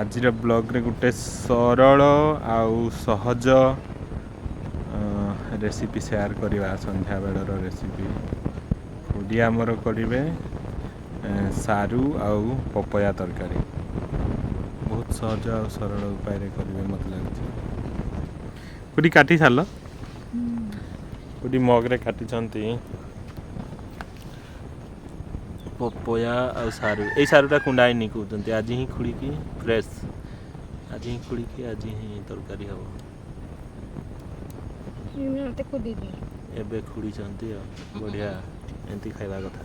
ଆଜିର ବ୍ଲଗ୍ରେ ଗୋଟେ ସରଳ ଆଉ ସହଜ ରେସିପି ସେୟାର କରିବା। ସନ୍ଧ୍ୟାବେଳର ରେସିପି ଖୁଡ଼ି ଆମର କରିବେ ସାରୁ ଆଉ ପପୟା ତରକାରୀ। ବହୁତ ସହଜ ଆଉ ସରଳ ଉପାୟରେ କରିବେ ମୋତେ ଲାଗୁଛି। ଖୁଡ଼ି କାଟି ସାରିଲ? ଖୁଡ଼ି ମଗରେ କାଟିଛନ୍ତି ପପୟା ଆଉ ସାରୁ। ଏଇ ସାରୁଟା କୁଣ୍ଡା ହେଇନି କହୁଛନ୍ତି, ଆଜି ହିଁ ଖୁଡ଼ିକି ଫ୍ରେଶ୍, ଆଜି ହିଁ ଖୁଡ଼ିକି ଆଜି ହିଁ ତରକାରୀ ହେବ। ଏବେ ଖୁଡ଼ିଛନ୍ତି ଆଉ ବଢ଼ିଆ, ଏମିତି ଖାଇବା କଥା।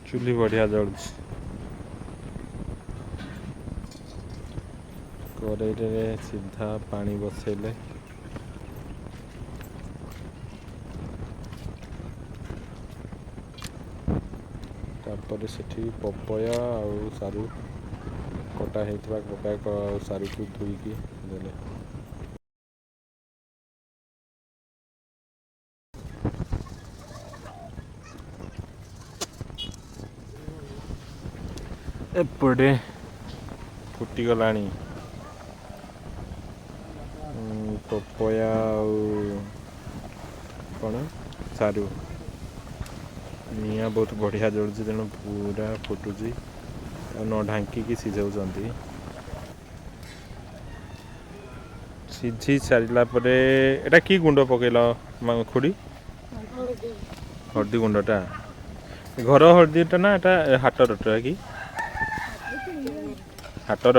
ଚୁଲି ବଢ଼ିଆ ଜଳୁଛି। କରେଇରେ ସିଧା ପାଣି ବସେଇଲେ। ତାପରେ ସେଠି ପପୟା ଆଉ ସାରୁ କଟା ହେଇଥିବା ପପୟା ଆଉ ସାରୁକୁ ଧୋଇକି ଦେଲେ। ଏପଟେ ଫୁଟିଗଲାଣି ପପୟା ଆଉ କ'ଣ ସାରୁ। ନିଆଁ ବହୁତ ବଢ଼ିଆ ଜଳୁଛି, ତେଣୁ ପୁରା ଫୁଟୁଛି। ଆଉ ନ ଢାଙ୍କିକି ସିଝାଉଛନ୍ତି। ସିଝି ସାରିଲା ପରେ ଏଇଟା କି ଗୁଣ୍ଡ ପକେଇଲ ଖୁଡ଼ି? ହଳଦୀ ଗୁଣ୍ଡଟା। ଘର ହଳଦୀଟା ନା ଏଟା ହାଟରଟା କି? ହାଟର,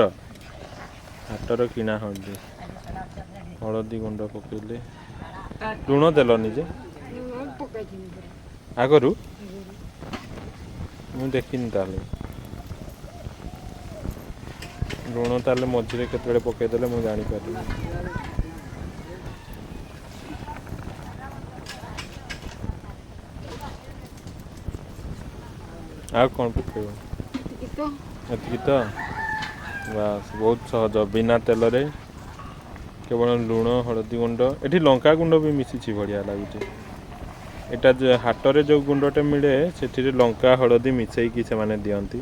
ହାଟର କିଣା ହଳଦୀ। ହଳଦୀ ଗୁଣ୍ଡ ପକେଇଲେ। ଲୁଣ ଦେଲନି ଯେ ଆଗରୁ? ମୁଁ ଦେଖିନି। ତାହେଲେ ଲୁଣ ତାହେଲେ ମଝିରେ କେତେବେଳେ ପକେଇଦେଲେ ମୁଁ ଜାଣିପାରିବି। ଆଉ କ'ଣ ପକେଇବ? ଏତିକି ତ ବାସ୍, ବହୁତ ସହଜ। ବିନା ତେଲରେ କେବଳ ଲୁଣ, ହଳଦୀ ଗୁଣ୍ଡ, ଏଠି ଲଙ୍କା ଗୁଣ୍ଡ ବି ମିଶିଛି, ବଢ଼ିଆ ଲାଗୁଛି। ଏଇଟା ହାଟରେ ଯେଉଁ ଗୁଣ୍ଡଟା ମିଳେ ସେଥିରେ ଲଙ୍କା ହଳଦୀ ମିଶେଇକି ସେମାନେ ଦିଅନ୍ତି।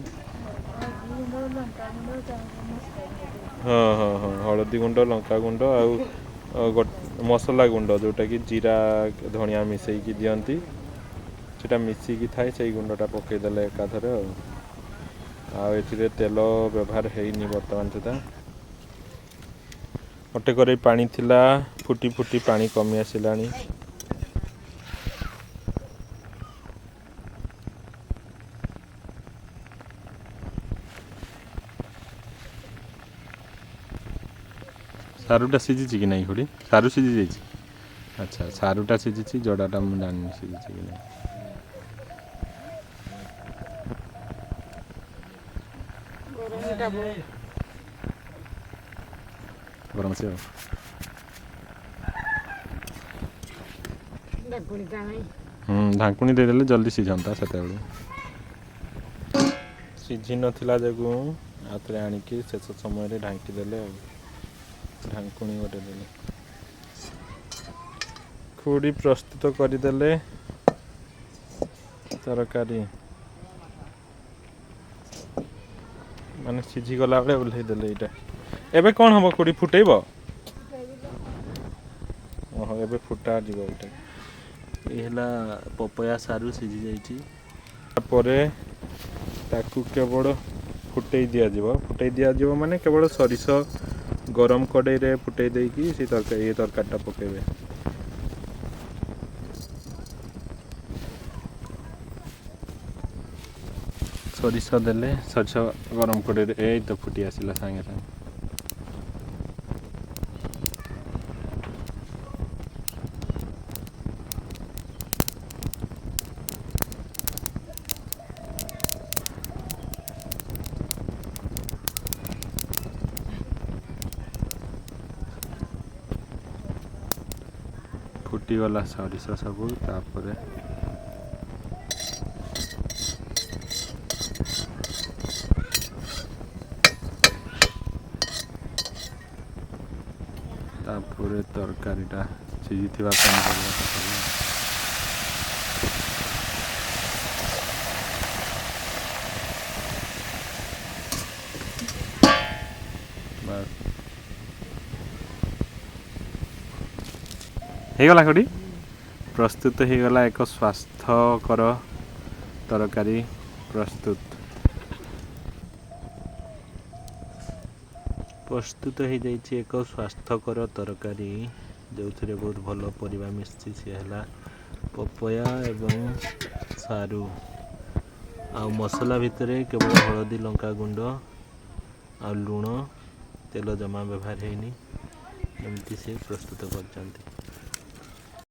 ହଁ ହଁ ହଁ, ହଳଦୀ ଗୁଣ୍ଡ, ଲଙ୍କା ଗୁଣ୍ଡ ଆଉ ମସଲା ଗୁଣ୍ଡ, ଯେଉଁଟାକି ଜିରା ଧଣିଆ ମିଶେଇକି ଦିଅନ୍ତି, ସେଟା ମିଶିକି ଥାଏ। ସେଇ ଗୁଣ୍ଡଟା ପକେଇଦେଲେ ଏକାଥରେ। ଆଉ ଆଉ ଏଥିରେ ତେଲ ବ୍ୟବହାର ହେଇନି ବର୍ତ୍ତମାନ ସୁଦ୍ଧା। ଗୋଟେ କରେଇ ପାଣି ଥିଲା, ଫୁଟି ଫୁଟି ପାଣି କମି ଆସିଲାଣି। ସାରୁଟା ସିଝିଛି କି ନାହିଁ ଖୁଡ଼ି? ସାରୁ ସିଝି ଯାଇଛି। ଆଚ୍ଛା, ସାରୁଟା ସିଝିଛି, ଜଡ଼ାଟା ମୁଁ ଜାଣିନି ସିଝିଛି କି ନାହିଁ। ଗରମ ଅଛି। ଆଉ ଢାଙ୍କୁଣୀ ଦେଇଦେଲେ ଜଲ୍ଦି ସିଝନ୍ତା। ସେତେବେଳେ ସିଝି ନଥିଲା ଯୋଗୁଁ ଆଉ ଥରେ ଆଣିକି ଶେଷ ସମୟରେ ଢାଙ୍କି ଦେଲେ ଆଉ ଢାଙ୍କୁଣୀ ଗୋଟେ ଦେଲେ। ଖୁଡ଼ି ପ୍ରସ୍ତୁତ କରିଦେଲେ ତରକାରୀ, ମାନେ ସିଝିଗଲା ବେଳେ ଓହ୍ଲେଇ ଦେଲେ। ଏଇଟା ଏବେ କ'ଣ ହବ ଖୁଡ଼ି? ଫୁଟେଇବ? ଓହୋ, ଏବେ ଫୁଟା ଯିବ ଏଇଟା। ଏଇ ହେଲା ପପୟା ସାରୁ ସିଝି ଯାଇଛି। ତାପରେ ତାକୁ କେବଳ ଫୁଟେଇ ଦିଆଯିବ। ଫୁଟେଇ ଦିଆଯିବ ମାନେ କେବଳ ସୋରିଷ ଗରମ କଡ଼େଇରେ ଫୁଟେଇ ଦେଇକି ସେଇ ତରକାରୀ, ଏ ତରକାରୀଟା ପକେଇବେ। ସୋରିଷ ଦେଲେ, ସୋରିଷ ଗରମ କଡ଼େଇରେ। ଏଇ ତ ଫୁଟି ଆସିଲା ସାଙ୍ଗେ ସାଙ୍ଗେ। ଫୁଟିଗଲା ସୋରିଷ ସବୁ। ତାପରେ ତାପରେ ତରକାରୀଟା ସିଝିଥିବା ପନିପରିବା ପକାଇବା। ବାସ୍, ହେଇଗଲା ଖୁଡ଼ି। ପ୍ରସ୍ତୁତ ହେଇଗଲା ଏକ ସ୍ୱାସ୍ଥ୍ୟକର ତରକାରୀ ପ୍ରସ୍ତୁତ। ପ୍ରସ୍ତୁତ ହେଇଯାଇଛି ଏକ ସ୍ୱାସ୍ଥ୍ୟକର ତରକାରୀ, ଯେଉଁଥିରେ ବହୁତ ଭଲ ପରିବା ମିଶିଛି। ସିଏ ହେଲା ପପୟା ଏବଂ ସାରୁ। ଆଉ ମସଲା ଭିତରେ କେବଳ ହଳଦୀ, ଲଙ୍କା ଗୁଣ୍ଡ ଆଉ ଲୁଣ, ତେଲ ଜମା ବ୍ୟବହାର ହେଇନି। ଏମିତି ସେ ପ୍ରସ୍ତୁତ କରିଛନ୍ତି।